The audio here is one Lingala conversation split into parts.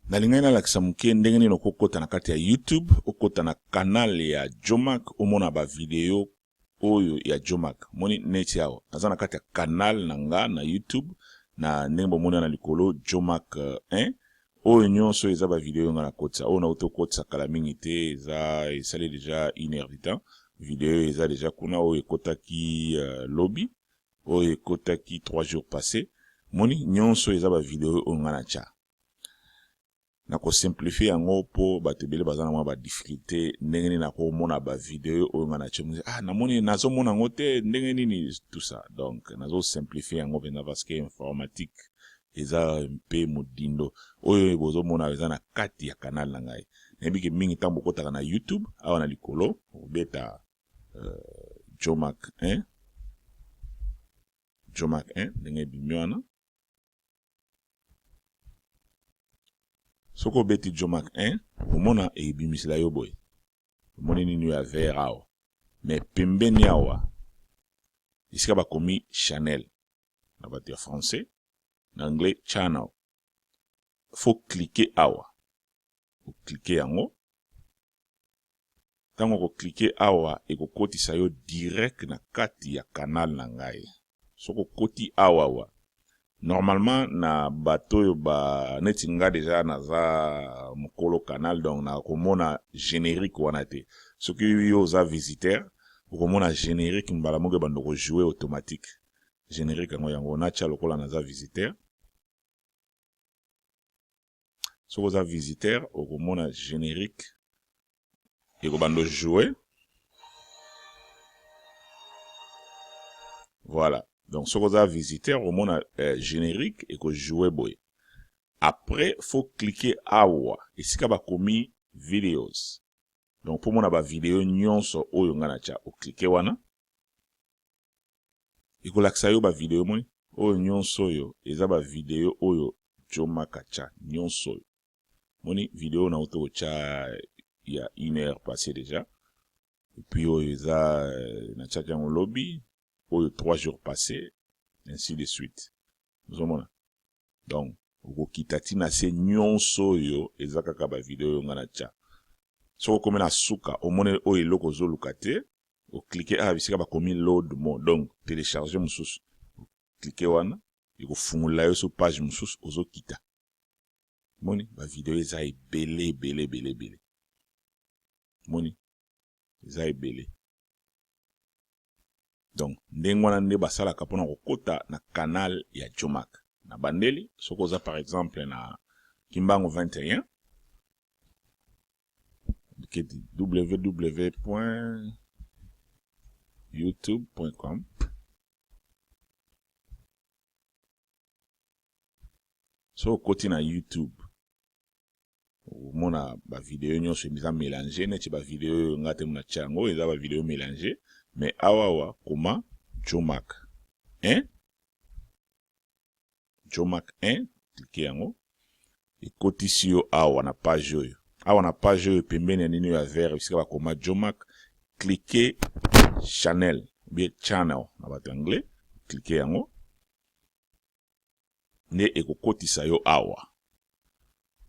Nalingaki nalakisa moke ndenge nini okokota na kati ya YouTube, okota na canal ya Jomack, omona ba video oyo ya Jomack. Moni neti awa naza na kati ya canal na nga na YouTube, na ndenge bomoni na likolo Jomack 1. Oyo nyonso eza ba video nga nakotisa. Oyo nauti okotisa kala mingi te, eza esali deja une heure du temps. Video eza deja kuna, oyo ekotaki lobi, oyo ekotaki 3 jours passé. Moni nyonso eza ba video oyo nga natya. Nakosimplifie yango mpo bato ebele baza na mwa ba difficulté ndenge nini nakomona ba video oyo nga natye. Ah, namoni nazomona yango te ndenge nini, tout ça. Donc nazosimplifie yango mpenza parce que informatique eza mpe modindo. Oyo bozomona eza na kati ya canal na ngai. Nayebi ke mingi ntango bokotaka na YouTube awa na likolo okobeta Jomack 1, Jomack 1 ndenge ebimi wana. Soki obeti Jomack 1 okomona ebimisela yo boye. Omoni nini ya vert awa, mais pembeni awa esika bakomi channel na bato ya français, na anglais channel, faut cliquer awa. Oklike yango, ntango okoklike awa ekokotisa yo direct na kati ya canal na ngai. Soki okoti awa awa, normalement na bato oyo ba neti nga deja naza mokolo canal, donc nakomona générique wana te. Soki yo oza visiteur, okomona générique mbala moko ebanda kojouer automatique. Générique yango yango natya lokola naza visiteur. Soki oza visiteur, okomona générique ekobanda jouer. Voilà. Donc soki oza visiteur, okomona générique ekojouer boye. Après faut cliquer awa esika bakomi videos. Donc mpo mona ba video nyonso oyo nga natya, oklike wana ekolakisa yo ba video. Moni oyo nyonso oyo eza ba video oyo Jomack atya nyonso oyo. Moni video nauti kotya ya une heure passé déjà, et puis oyo eza natiaki yango lobi, oyo 3 jours passé, ainsi de suite. Ozomona, donc okokita ntina se nyonso oyo eza kaka ba video oyo nga natya. Soki okomi na suka, omoni oyo eloko ozoluka te, oklike awa bisika bakomi load more, donc télécharge mosusu. Oklike wana ekofungolela yo so page mosusu, ozokita. Moni ba video eza ebele ebele ebele ebele. Moni eza ebele. Donc ndenge wana nde basalaka mpona kokota na canal ya Jomack. Na bandeli, soki oza par exemple na Kimbangu 21, keti www.youtube.com, soki okoti na YouTube okomona ba video nyonso eza mélange, neti ba video oyo nga te mona tia yango, eza ba video mélange. Mais awa awa koma Jomack 1, Jomack 1, klike yango, ekotisi yo awa na page oyo. Awa na page oyo pembeni ya nini oyo ya vert esika bakoma Jomack, klike channel ou bien channel na bato anglais, klike yango nde ekokotisa yo awa.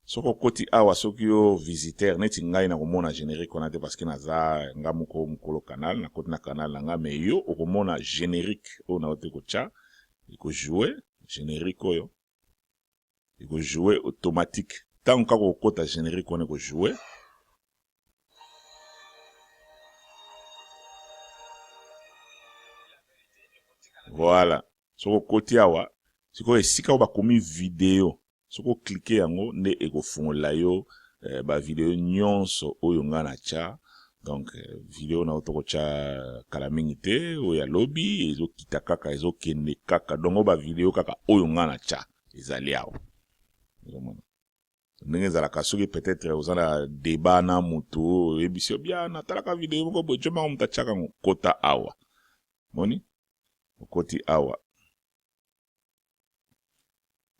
Soki okoti awa, soki yo visiteur neti ngai, nakomona générique wana te parce que naza nga moko mokolo canal, nakoti na canal na nga. Mais yo okomona générique oyo nauti kotya ekojouer. Générique oyo ekojouer automatique ntango kaka okota, générique wana ekojouer. Voilà. Soki okoti awa sikoyo esika oyo bakomi video, soki oklike yango nde ekofungolela yo ba video nyonso oyo nga natya. Donc video na oyo tokotya kala mingi te, oyo ya lobi, ezokita kaka, ezokende kaka. Donc oyo ba video kaka oyo nga natya ezali awa. Ozomona ndenge ezalaka. Soki peut-être oza na débat na motu, oyebisi yo bia natalaka video moko boye, Jomack moto atiaka yango, kota awa. Moni okoti awa,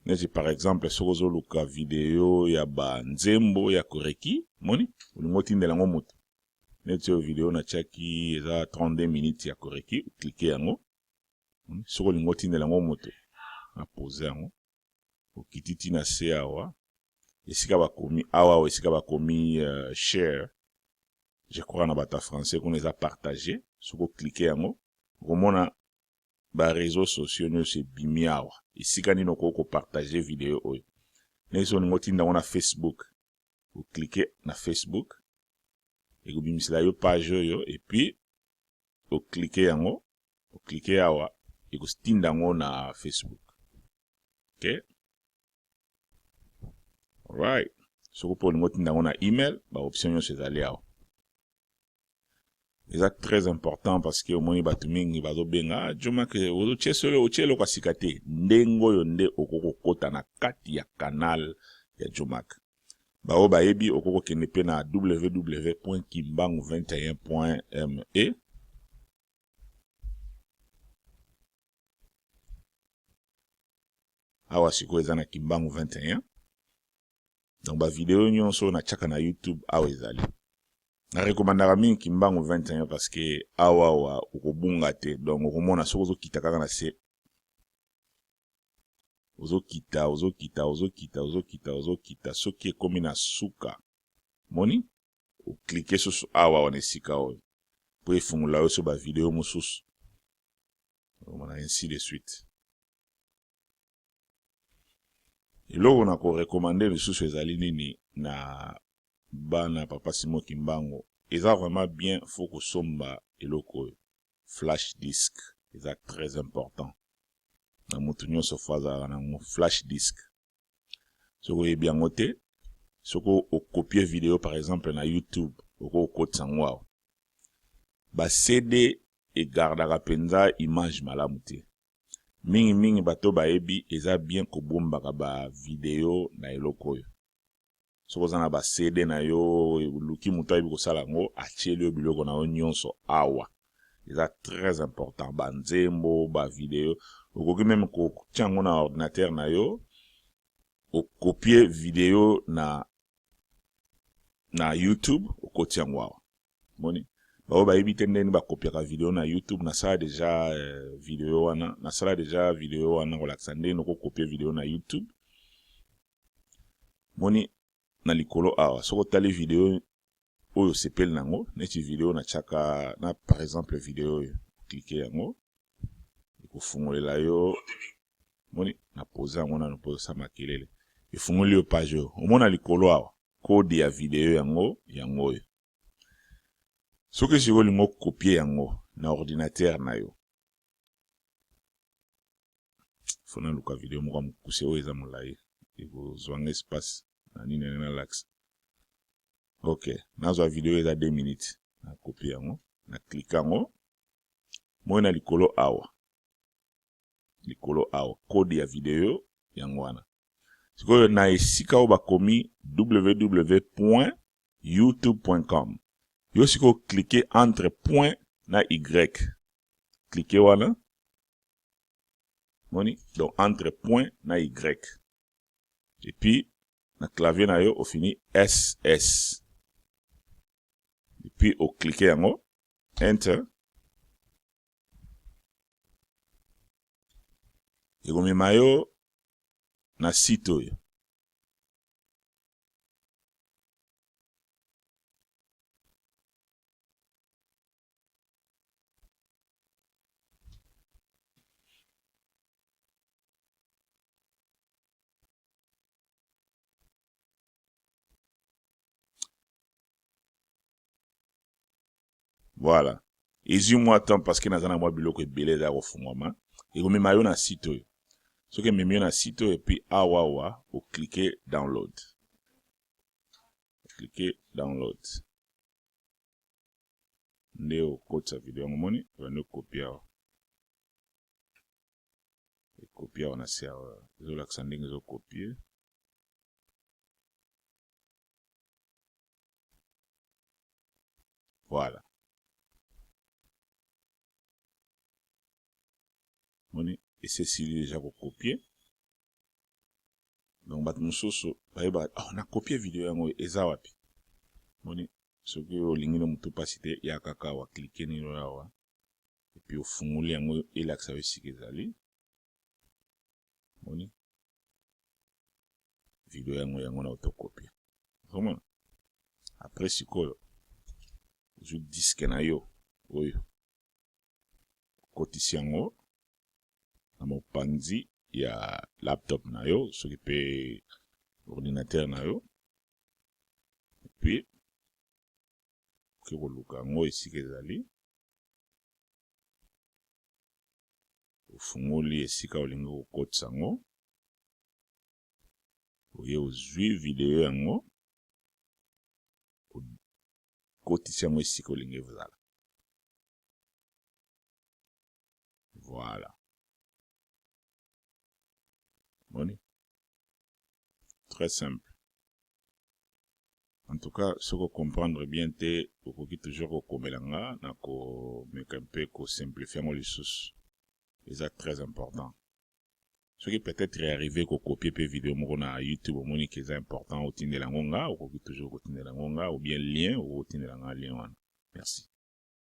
neti par exemple soki ozoluka video ya banzembo ya koreki, moni olingi otindela yango motu, neti oyo video natiaki eza 32 minutes ya koreki, oklike yango. Soki olingi otindela yango moto, na pose yango, okiti ti na se awa. Esika bakomi awa, awa esika bakomi share, je crois na bato ya français kuna eza partager. Soki oklike yango, okomona ba réseaux sociaux nyonso ebimi awa. Esika nini okoki kopartage video oyo. Ndenge soki olingi otinda yango na Facebook, oklike na Facebook, ekobimisela yo page oyo, et puis oklike yango, oklike awa, ekotinda yango na Facebook. Ok, alright. Soki mpe olingi otinda yango na email, ba option nyonso ezali awa. Eza très important parce que omoni bato mingi bazobenga, ah, Djomack, otie solo, otie eloko ya sika te. Ndenge oyo nde okoki kokota na kati ya canal ya Djomack. Baoyo bayebi, okoki kokende mpe na www.kimbangu21.me. Awa sikoyo eza na Kimbangu 21. Donc ba video nyonso natiaka na YouTube awa ezali. Na recommandaka mingi Kimbangu 21 parce que awa awa okobunga te. Donc okomona soki ozokita kaka na se, ozokita, ozokita, ozokita, ozokita, ozokita, soki ekomi na suka, moni oklike susu awa wana esika oyo po efungola yo so ba video mosusu, omona ainsi de suite. Eloko na korekomande lisusu ezali nini na bana Papa Simon Kimbangu, eza vraiment bien, faut kosomba eloko oyo flash disk, eza très important na motu nyonso fo azalaka nango flash disk. Soki oyebi yango te, soki okopie video par exemple na YouTube, okoki kokotisa yango awa. Ba CD egardaka mpenza image malamu te. Mingi mingi bato bayebi eza bien kobombaka ba video na eloko oyo. Soki oza na ba CD na yo, oluki moto ayebi kosala yango, atieli yo biloko na yo nyonso awa. Eza très important, ba nzembo, ba video, okoki meme kotia yango na ordinateur na yo, okopie video na YouTube, okoti yango awa. Moni baoyo bayebi te ndenge bakopiaka video na YouTube, nasala deja video wana, nasala deja video wana kolakisa ndenge okokopie video na YouTube. Moni na likolo awa, soki otali video oyo osepeli nango, neti video natiaka na par exemple video oyo, klike yango, ekofungolela yo. Moni na pose yango nano mpo osala makelele, efungoli yo page oyo. Omona likolo awa code ya video yango, yango oyo. Soki sikoyo olingi okopie yango na ordinateur na yo, fo naluka video moko ya mokuse oyo eza molai, ekozwa nga espace na nini ndenge nalakisa. Ok, nazwa video eza 2 minutes, na kopie yango, na klike yango, moi na likolo awa, likolo awa code ya video yango wana. Sikoyo na esika oyo bakomi www.youtube.com, yo sikoyo klike entre point na y, klike wana, moni donc entre point na y, et puis na clavier na yo ofini SS, et puis oklike yango enter, ekomema yo na site oyo. Voilà. Ezwi mwa temps parce que naza na mwa biloko ebele eza kofungwama. Ekomema yo na site oyo. Soki ememi yo na site oyo, et puis awa awa oklike download. Oklike download. Nde okotisa video yango, moni ebandi okopie awa. Ekopie awa na se awa. Ezolakisa ndenge ezokopie. Voilà. Moni esesili deja kokopie. Donc bato mosusu bayebaka, oh, nakopie video yango eza wapi? Moni soki olingi no motu mpasi te, ya kaka awa, klike nino awa, et puis ofungoli yango, elakisa yo esika ezali. Moni Video yango, yango na autocopier. Ozomona, après sikoyo ozwi disque na yo oyo, okotisi yango na mopanzi ya laptop na yo, soki mpe ordinateur na yo, et puis okoki koluka yango esika ezali. Ofungoli esika olingi kokotisa yango, oye ozwi video yango, okotisi yango esika olingi ezala. Voilà, moni, très simple. En tout cas, soki ocomprendre bien te, okoki toujours kokomela nga na komeka mpe kosimplifie yango lisusu. Eza très important. Soki peut-être arrivé kokopie mpe video moko na YouTube, omoni ke eza important otindela yango nga, okoki toujours kotindela yango nga, ou bien lien, okoki kotindela nga lien wana. Merci.